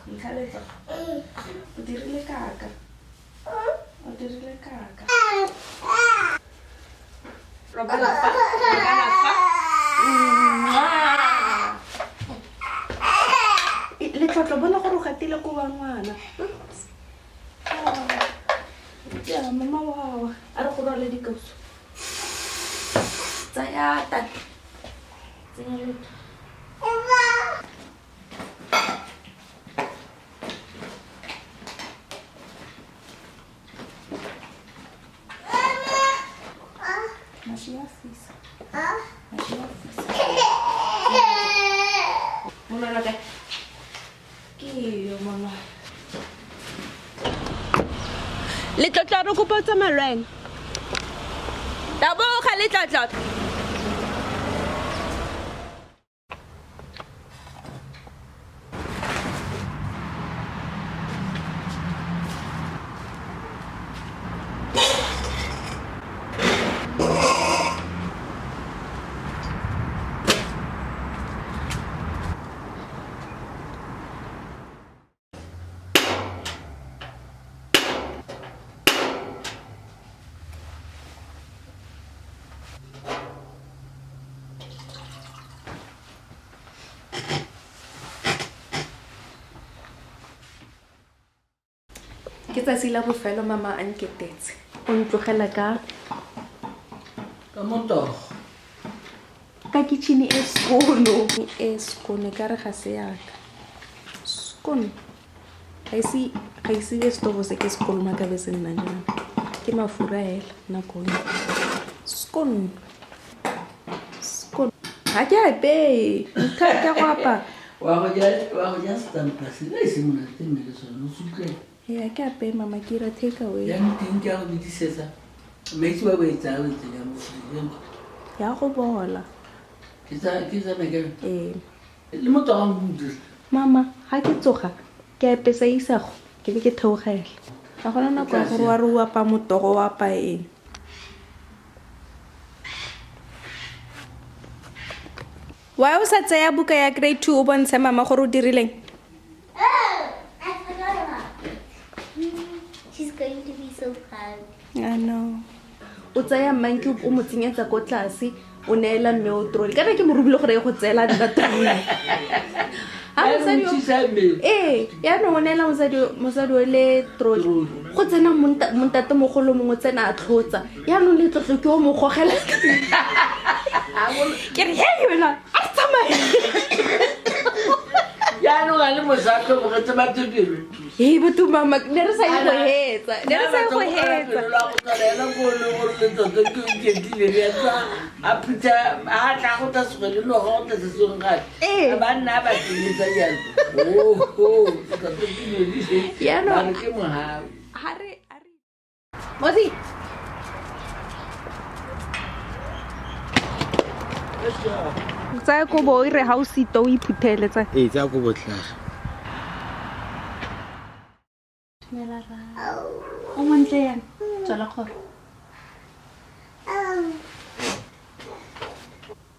Ntlhaletsa. O dirile kaka. O dirile kaka. Robala fa. Robala fa. Letlotlo bona gore o gatile ko wa ngwana. Ya mama wawa. A re go rwale dikauso. Tsaya tate. Tsenya leoto. Mashi a fisa. Mashi a fisa. Monwana kae? Ke yo monwana. Letlotlo re kopa o tsamaya le wena. Taboga letlotlo. Ke tsatsi la bofelo mama a nketetse. O ntlogela ka Ka motogo. Ka kitchen e skono. E skono ka re ga se yaka. Skono. Ga ise ga ise be setobo se ke sekolomaka be se nna jang. Ke mafura hela nako e. Skono. Skono. Ga ke apeye. Ntho ya ka go apaya. Wa go ja wa go ja setampa se e se monate mme le sone o se utlwela. Ee, ga ke apeye mama ke ira take away. Jaanong teng ke ya go bidisetsa maitse ba bo e tsaya o e tsenya mo fridge. Ya go bola. Ke tsa ke tsa mekele. Ee. Le motho ga o dira. Mama, ga ke tsoga ke apesa isago ke be ke theogela. Ga gona nako ya gore wa re o apaya motogo o apaya eng. Why o sa tseya buka ya grade 2 o bontshe mama gore o dirileng? Oh, I forgot about it. She's going to be so proud. I know. O tsaya manki o mo tsenyetsa ko tlase o neela mme o troli kana ke mo rubile gore e go tseela nna troli. Ha mosadi o ee yaanong o neela mosadi o le troli go tsena montatemogolo mongwe tsena a tlhotsa yaanong letlotlo ke o mo gogela ke re hei wena a re tsamaye jaanong a le mosadi tlhobogetse batho pelo ee batho mama ne re sa ye go hetsa ne re sa ye go hetsa ena ko le gore letlotlo ke o iketlile le etsa a phutha a tla go tla segwe le loga go tla se sengwe gape Ee. ba nna ba tsenyetsa jalo oho letlotlo ke lone Jaanong- ba re ke mogau ha re Mosi. Tsaya kobo o ire ga o sito o iphuthele tsaya. Ee, tsaya kobo tlase. Dumela rra. O montle yang? Tswala kgoro.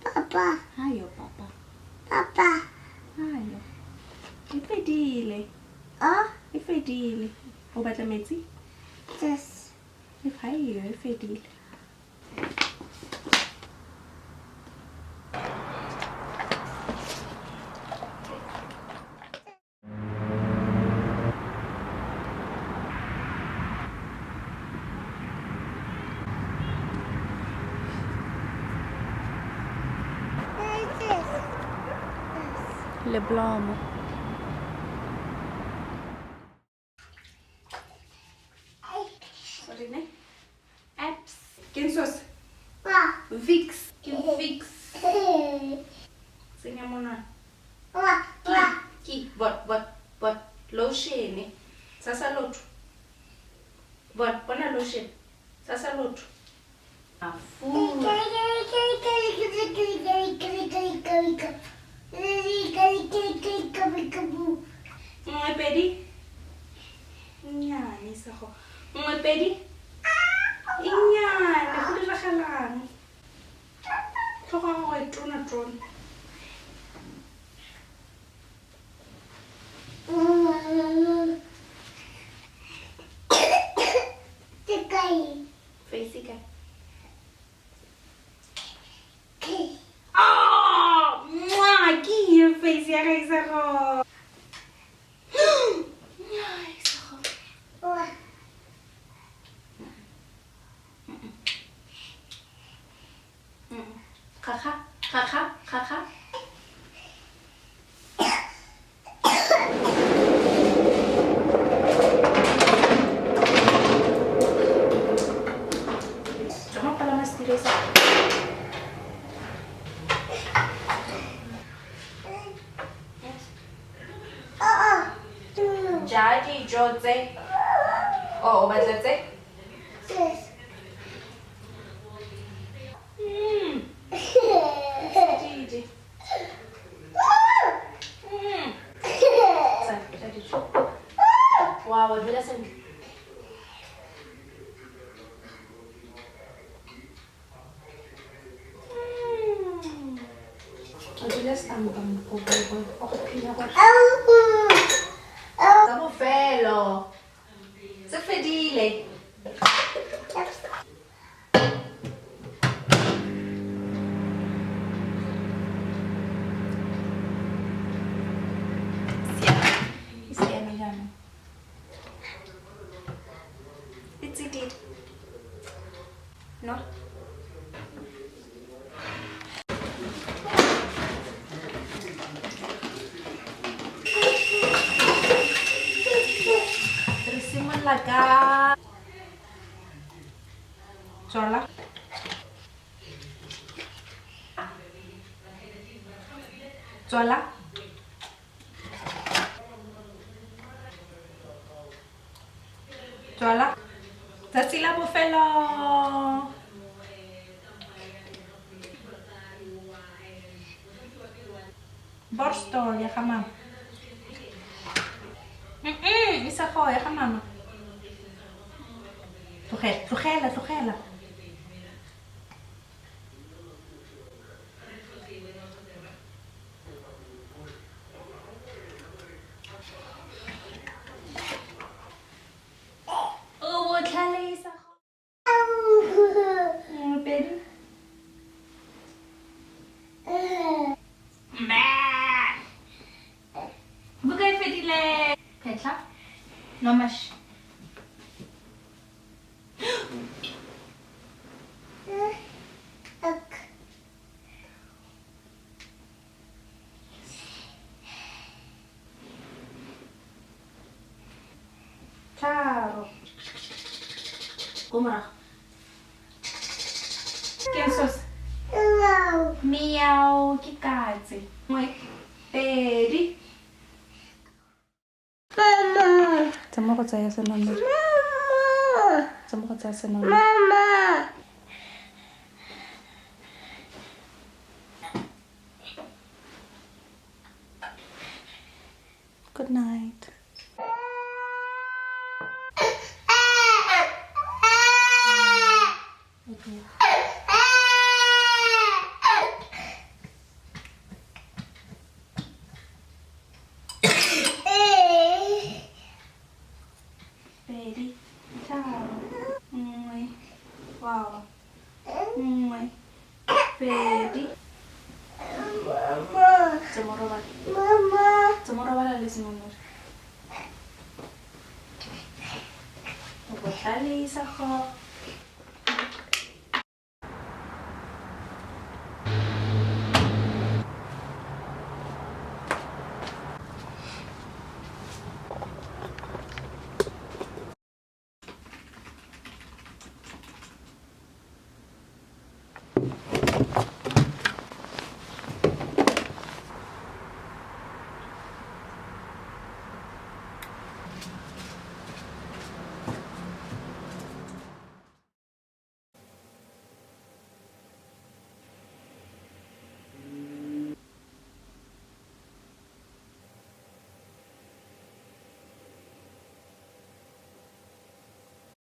Papa. Hayo papa. Papa. Hayo. E fedile. Oh? E fedile. O batla metsi? Yes. E ga eyo e fedile. Leblomo. Sorry, ne? Apps. Ke eng seo se? Vicks. Ke Vicks. Tsenya monwana. Ke ke bot bot bot lotion. Tshasa lotho. Bot bona lotion. Tshasa lotho. Mafura. Nngwe pedi. Nnyane sego. Nngwe pedi. E nnyane, go diragalang? Tlhogo ya gago e tona tona. Face kae? Oh, mwah, ke ye face ya ga Isago. Nnyaa, Isago. Gaga, gaga, gaga. Tsamaya palama setilo sa. Ja dijo tse. Oh, o batla tse? Didi. Tsaya, ja dijo. Wa dula sentle. O dula stampa o go phinya gore. Tsa bofelo. Tse fedile. E siame jaanong. E tsididi. No. Re simolola ka tswala. Tswala. Tswala. Tsatsi la bofelo. Borstol ya ga mama. Isago ya ga mama. Tlogela, tlogela, tlogela. O botlhale Isago. Nngwe, pedi. Buka e fedile. Phetla. Nwa mashi. Tharo. Ko morago. Ke eng seo se? Meow ke katse. Nngwe, pedi. Tsamaya go tsaya senamedi. Tsamaya go tsaya senamedi. Good night. Okay. Pedi, tharo, nngwe, wow. Nngwe, pedi. Tsamaya robala. Tsamaya robala le Senonori. O botlhale Isago.